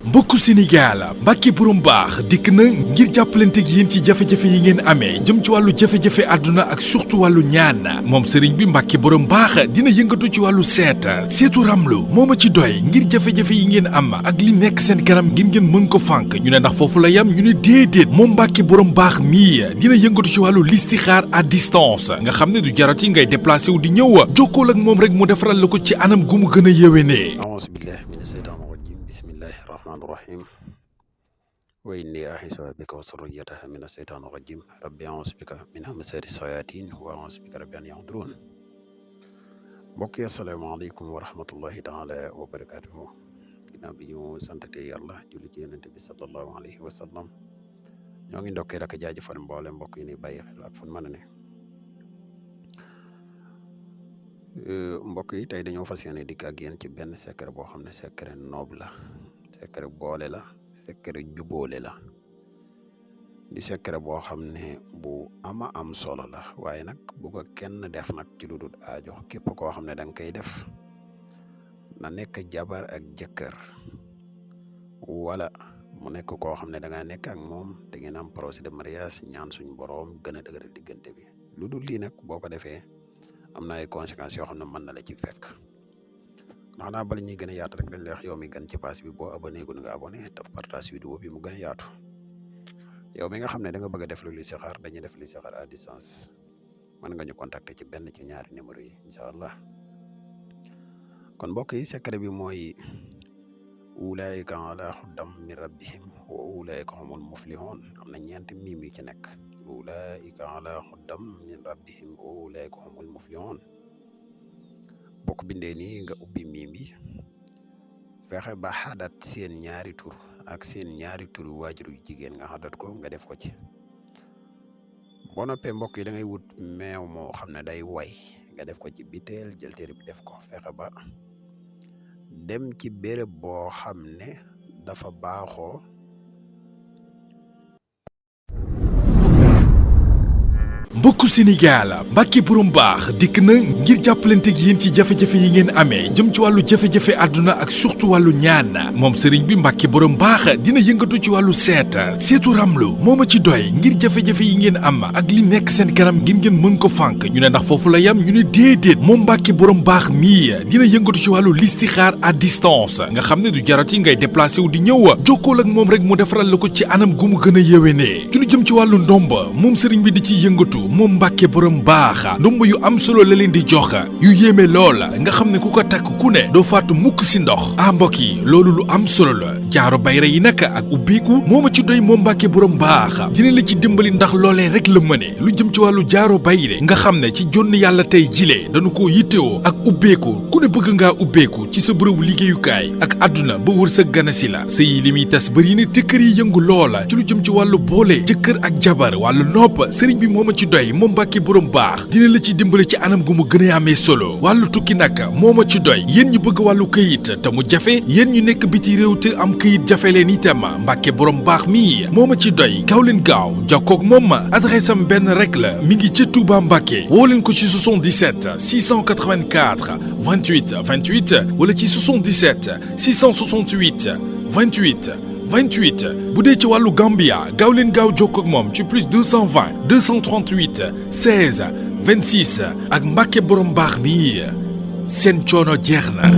mbokku Sénégal Mbàkke borom baax dikk na ngir jàppalante ak yéen ci jafe-jafe yi ngeen amee jëm ci wàllu jafe-jafe àdduna ak surtout wàllu ñaan moom sëriñ bi Mbàkke borom baax dina yëngatu ci wàllu seetu ramlu moo ma ci doy ngir jafe-jafe yi ngeen am ak li nekk seen kanam ngir ngeen mën ko fànk ñu ne ndax foofu la yam ñu ne déedéet moom Mbàkke borom baax mii dina yëngatu ci wàllu listixaar à distance nga xam ne du jarati ngay déplacé wu di ñëw jokkool ak moom rek mu defaral la ko ci anam gu mu gën a yéwénee. Bismillahirrahmanirrahim wa inni a'iizuha bika wa zurriyyataha mina shaytaani rajiim rabbi a'uuzu bika min hamazaati shayaatiin wa a'uuzu bika rabbi an yahduruun. mbokk yi asalaamaaleykum wa rahmatullahi taala wa barakaatuhu. ginnaaw bi ñu santate yàlla julli ci yonent bi sallallahu alayhi wa sallam ñoo ngi ndokkee ak jaajëfal mboole mbokk yi ni bàyyi xel ak fu mën a ne. mbokk yi tey dañoo fas yéene dikk ak yéen ci benn secret boo xam ne secret noob la. secret boole la secret jubóole la di secret boo xam ne bu ama am solo la waaye nag bu ko kenn def nag ci lu dul aajo képp koo xam ne da nga koy def na nekk jabar ak jëkkër wala mu nekk koo xam ne da ngaa nekk ak moom te ngeen am projet de mariage ñaan suñu boroom gën a dëgëral diggante bi lu dul lii nag boo ko defee am na ay conséquences yoo xam ne mën na la ci fekk. ndax naa bala ñuy gën a yaatu rek dañ lay wax yow mi gan ci page bi boo abonné gu nga abonné te partage vidéo bi mu gën a yaatu yow mi nga xam ne da nga bëgg a def lu listixaar dañuy def listixaar à distance mën nga ñu contacter ci benn ci ñaari numéro yi incha allah kon mbokk yi secret bi mooy ulaayika ala hudan min rabbihim wa ulaayika humul muflihun am na ñeenti miim yi ci nekk ulaayika ala hudan min rabbihim wa ulaayika humul muflihun bokk bindee nii nga ubbi miim bi fexe ba xadat seen ñaari tur ak seen ñaari tur waajur yu jigéen nga xadat ko nga def ko ci boo noppee mbokk yi da ngay wut meew moo xam ne day way nga def ko ci biteel jël téere bi def ko fexe ba dem ci béréb boo xam ne dafa baaxoo mbokku Sénégal Mbàkke borom baax dikk na ngir jàppalante ak yéen ci jafe-jafe yi ngeen amee jëm ci wàllu jafe-jafe àdduna ak surtout wàllu ñaan moom sëriñ bi Mbàkke borom baax dina yëngatu ci wàllu seetu ramlu moo ma ci doy ngir jafe-jafe yi ngeen am ak li nekk seen kanam ngir ngeen mën ko fànk ñu ne ndax foofu la yam ñu ne déedéet moom Mbàkke borom baax mii dina yëngatu ci wàllu listixaar à distance nga xam ne du jarati ngay déplacé wu di ñëw jokkool ak moom rek mu defaral la ko ci anam gu mu gën a yéwénee ci lu jëm ci wàllu ndomba moom sëriñ bi di ciy yëngatu moom Mbàkke borom baax ndomb yu am solo la leen di jox yu yéeme lool nga xam ne ku ko takk ku ne doo faatu mukk si ndox mbokk yi loolu lu am solo la jaaro bayra yi nag ak ubbeeku moo ma ci doy moom Mbàkke borom baax dina la ci dimbali ndax loolee rek la mëne lu jëm ci wàllu jaaro bayre nga xam ne ci jonn yàlla tey jilee dañu ko yittewoo ak ubbeeku ku ne bëgg ngaa ubbeeku ci sa bërëbu liggéeyukaay ak àdduna ba wër sa ganasi la sëy li muy tas bëri ne te kër yi yëngu loola ci lu jëm ci wàllu boole jëkkër ak jabar wàllu nopp sëriñ bi moo ma ci doy moom Mbàkke borom baax dina la ci dimbale ci anam gu mu gën a amee solo wàllu tukki nag moo ma ci doy yéen ñu bëgg wàllu këyit te mu jafe yéen ñu nekk biti réew te am këyit jafe leen itam Mbàkke borom baax mii moo ma ci doy gaaw leen gaaw jokkoog moom adresse am benn rek la mi ngi ca Touba Mbàkke woo leen ko ci 77 684 28 28 wala ci 77 668 28 28 bu dee ci wàllu Gambia gaaw leen gaaw jokkoo ak moom ci plus 220 238 16 26 ak Mbàkke borom baax mi seen coono jeex na.